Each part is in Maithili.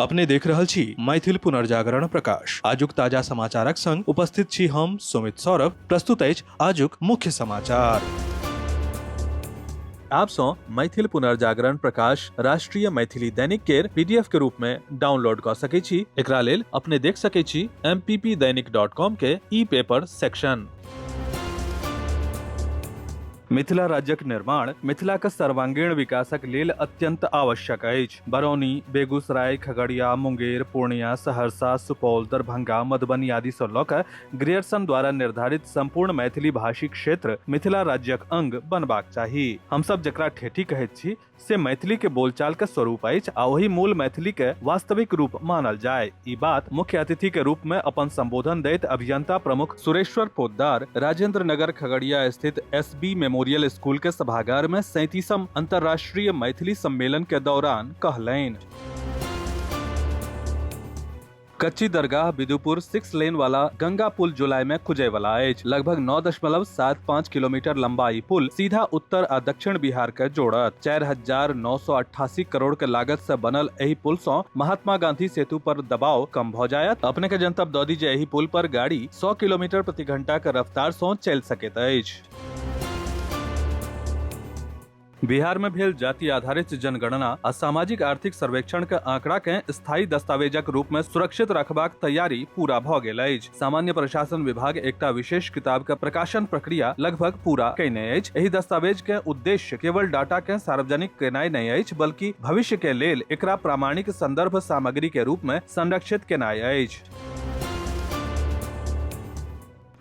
अपने देख रहल छी मैथिल पुनर्जागरण प्रकाश। आजुक ताजा समाचारक संग उपस्थित छी हम सुमित सौरभ। प्रस्तुत अछि आजुक मुख्य समाचार। आप सँ मैथिल पुनर्जागरण प्रकाश राष्ट्रीय मैथिली दैनिक केर पीडीएफ के रूप में डाउनलोड कऽ सकै छी। एकरा लेल अपने देख सकै छी mppdainik.com के ई पेपर सेक्शन। मिथिला राज्यक निर्माण मिथिलाक सर्वांगीण विकासक लेल अत्यंत आवश्यक अछि। बरौनी, बेगूसराय, खगड़िया, मुंगेर, पूर्णिया, सहरसा, सुपौल, दरभंगा, मधुबनी आदि सँ लऽ कऽ ग्रियर्सन द्वारा निर्धारित संपूर्ण मैथिली भाषी क्षेत्र मिथिला राज्यक अंग बनबाक चाही। हमसब जकरा ठेठी कहैत छी से मैथिली के बोलचाल के स्वरूप अछि आ ओही मूल मैथिली के वास्तविक रूप मानल जाय। ई बात मुख्य अतिथि के रूप में अपन संबोधन दैत अभियंता प्रमुख सुरेश्वर पोद्दार राजेंद्र नगर खगड़िया स्थित एस बी मेमोरियल स्कूल के सभागार में 37म अंतर्राष्ट्रीय मैथिली सम्मेलन के दौरान कहलनि। कच्ची दरगाह बिदुपुर 6 लेन वाला गंगा पुल जुलाई में खुजै वाला अछि। लगभग 9.75 किलोमीटर लंबा ई पुल सीधा उत्तर आ दक्षिण बिहार के जोड़त। 4,988 करोड़ के लागत से बनल एहि पुल सँ महात्मा गांधी सेतु पर दबाव कम भ जायत। अपने के जनतब द दी जे एहि पुल पर गाड़ी 100 किलोमीटर प्रति घंटा के रफ्तार सँ चलि सकैत अछि। बिहार में भेल जाति आधारित जनगणना आ सामाजिक आर्थिक सर्वेक्षण के आंकड़ा के स्थायी दस्तावेजक रूप में सुरक्षित रखबाक तैयारी पूरा भ गेल अछि। सामान्य प्रशासन विभाग एकटा विशेष किताब के प्रकाशन प्रक्रिया लगभग पूरा कयने अछि। एहि दस्तावेज के उद्देश्य केवल डाटा के सार्वजनिक केनाइ नहि अछि, बल्कि भविष्य के लेल एकरा प्रामाणिक संदर्भ सामग्री के रूप में संरक्षित केनाइ अछि।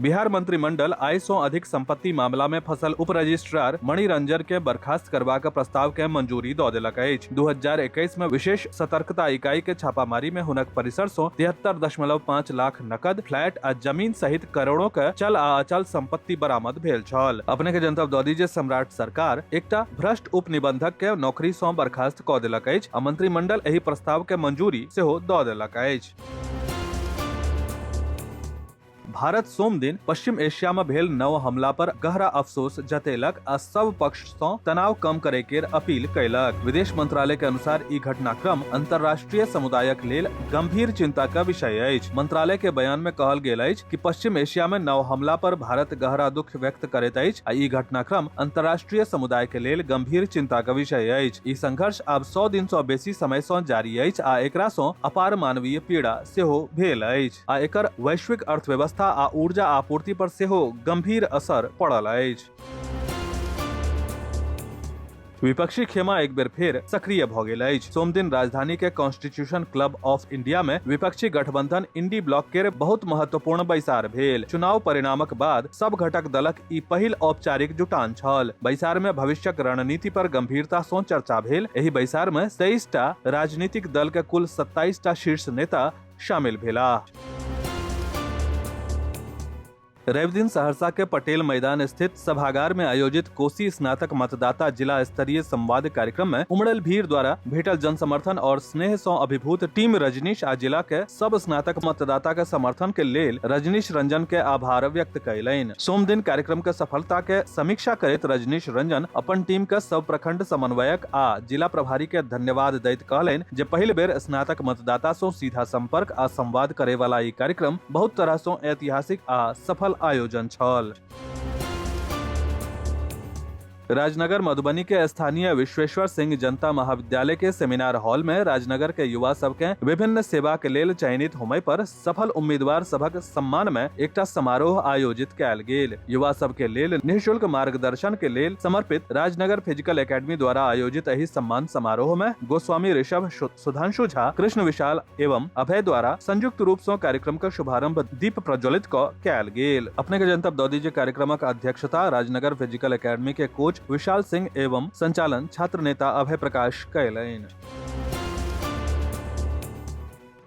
बिहार मंत्रिमंडल आय सं अधिक संपत्ति मामला में फसल उप रजिस्ट्रार मणि रंजन के बर्खास्त करबाक प्रस्ताव के मंजूरी द देलक अछि। 2021 में विशेष सतर्कता इकाई के छापामारी में हुनक परिसर सं 73.5 लाख नकद, फ्लैट आ जमीन सहित करोड़ों के चल आ अचल संपत्ति बरामद भेल छल। अपने के जनतब द दी जे सम्राट सरकार एकटा भ्रष्ट उप निबंधक के नौकरी सं बर्खास्त क देलक अछि आ मंत्रिमंडल एहि प्रस्ताव के मंजूरी सेहो द देलक अछि। भारत सोम दिन पश्चिम एशिया में भेल नव हमला पर गहरा अफसोस जतेलक आ सब पक्ष सँ तनाव कम करे केर अपील कयलक। विदेश मंत्रालय के अनुसार ई घटनाक्रम अंतर्राष्ट्रीय समुदायक लेल गंभीर चिंता का विषय अछि। मंत्रालय के बयान में कहल गेल अछि कि पश्चिम एशिया में नव हमला पर भारत गहरा दुख व्यक्त करैत अछि आ ई घटनाक्रम अंतर्राष्ट्रीय समुदाय के लेल गंभीर चिंता का विषय अछि। ई संघर्ष आब 100 दिन सँ बेसी समय सँ जारी अछि आ एकरा सँ अपार मानवीय पीड़ा सेहो भेल अछि आ एकर वैश्विक अर्थव्यवस्था आ ऊर्जा आपूर्ति पर सेहो गंभीर असर पड़ल अछि। विपक्षी खेमा एक बेर फेर सक्रिय भ गेल अछि। सोमदिन राजधानी के कॉन्स्टिट्यूशन क्लब ऑफ इंडिया में विपक्षी गठबंधन इंडी ब्लॉक के बहुत महत्वपूर्ण बैसार भेल। चुनाव परिणामक बाद सब घटक दलक ई पहिल औपचारिक जुटान छल। बैसार में भविष्यक रणनीति पर गंभीरता सँ चर्चा भेल। एहि बैसार में 23 टा राजनीतिक दल के कुल 27 टा शीर्ष नेता शामिल भेलाह। रविदिन सहरसा के पटेल मैदान स्थित सभागार में आयोजित कोसी स्नातक मतदाता जिला स्तरीय संवाद कार्यक्रम में उमड़ल भीड़ द्वारा भेटल जनसमर्थन और स्नेह सं अभिभूत टीम रजनीश आ जिला के सब स्नातक मतदाता के समर्थन के लेल रजनीश रंजन के आभार व्यक्त कयलनि। सोमदिन कार्यक्रम के सफलता के समीक्षा करैत रजनीश रंजन अपन टीम के सब प्रखंड समन्वयक आ जिला प्रभारी के धन्यवाद दैत कहलनि जे पहिल बेर स्नातक मतदाता सं सीधा संपर्क आ संवाद करे वाला ई कार्यक्रम बहुत तरह सं ऐतिहासिक आ सफल आयोजन छल। राजनगर मधुबनी के स्थानीय विश्वेश्वर सिंह जनता महाविद्यालय के सेमिनार हॉल में राजनगर के युवा सबके विभिन्न सेवा के लेल चयनित होमय पर सफल उम्मीदवार सभक सम्मान में एकटा समारोह आयोजित कयल गेल। युवा सबके लेल निःशुल्क मार्गदर्शन के लेल समर्पित राजनगर फिजिकल एकेडमी द्वारा आयोजित एहि सम्मान समारोह में गोस्वामी ऋषभ, सुधांशु झा, कृष्ण विशाल एवं अभय द्वारा संयुक्त रूप सँ कार्यक्रम के शुभारंभ दीप प्रज्वलित क कयल गेल। अपने के जनतब द दी जे कार्यक्रमक अध्यक्षता राजनगर फिजिकल एकेडमी के कोच विशाल सिंह एवं संचालन छात्र नेता अभय प्रकाश कयलनि।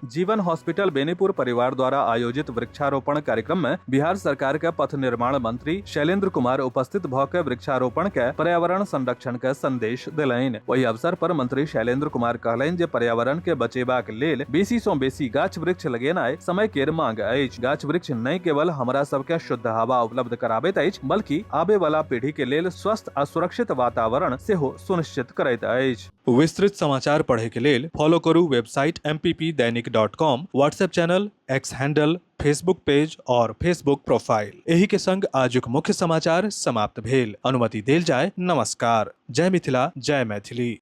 जीवन हॉस्पिटल बेनीपुर परिवार द्वारा आयोजित वृक्षारोपण कार्यक्रम में बिहार सरकार के पथ निर्माण मंत्री शैलेंद्र कुमार उपस्थित भ के वृक्षारोपण के पर्यावरण संरक्षण के संदेश देलनि। ओहि अवसर पर मंत्री शैलेंद्र कुमार कहलनि जे पर्यावरण के बचेबाक लेल बेसी सँ बेसी गाछ वृक्ष लगेनाइ समय केर मांग अछि। गाछ वृक्ष नहि केवल हमरा सबके शुद्ध हवा उपलब्ध कराबैत अछि, बल्कि आबे वाला पीढ़ी के लेल स्वस्थ आ सुरक्षित वातावरण सेहो सुनिश्चित करैत अछि। विस्तृत समाचार पढ़े के लेल फॉलो करू website mppdainik.com, WhatsApp channel, X handle, Facebook page और फेसबुक प्रोफाइल। एही के संग आजुक मुख्य समाचार समाप्त भेल। अनुमति देल जाय। नमस्कार। जय मिथिला, जय मैथिली।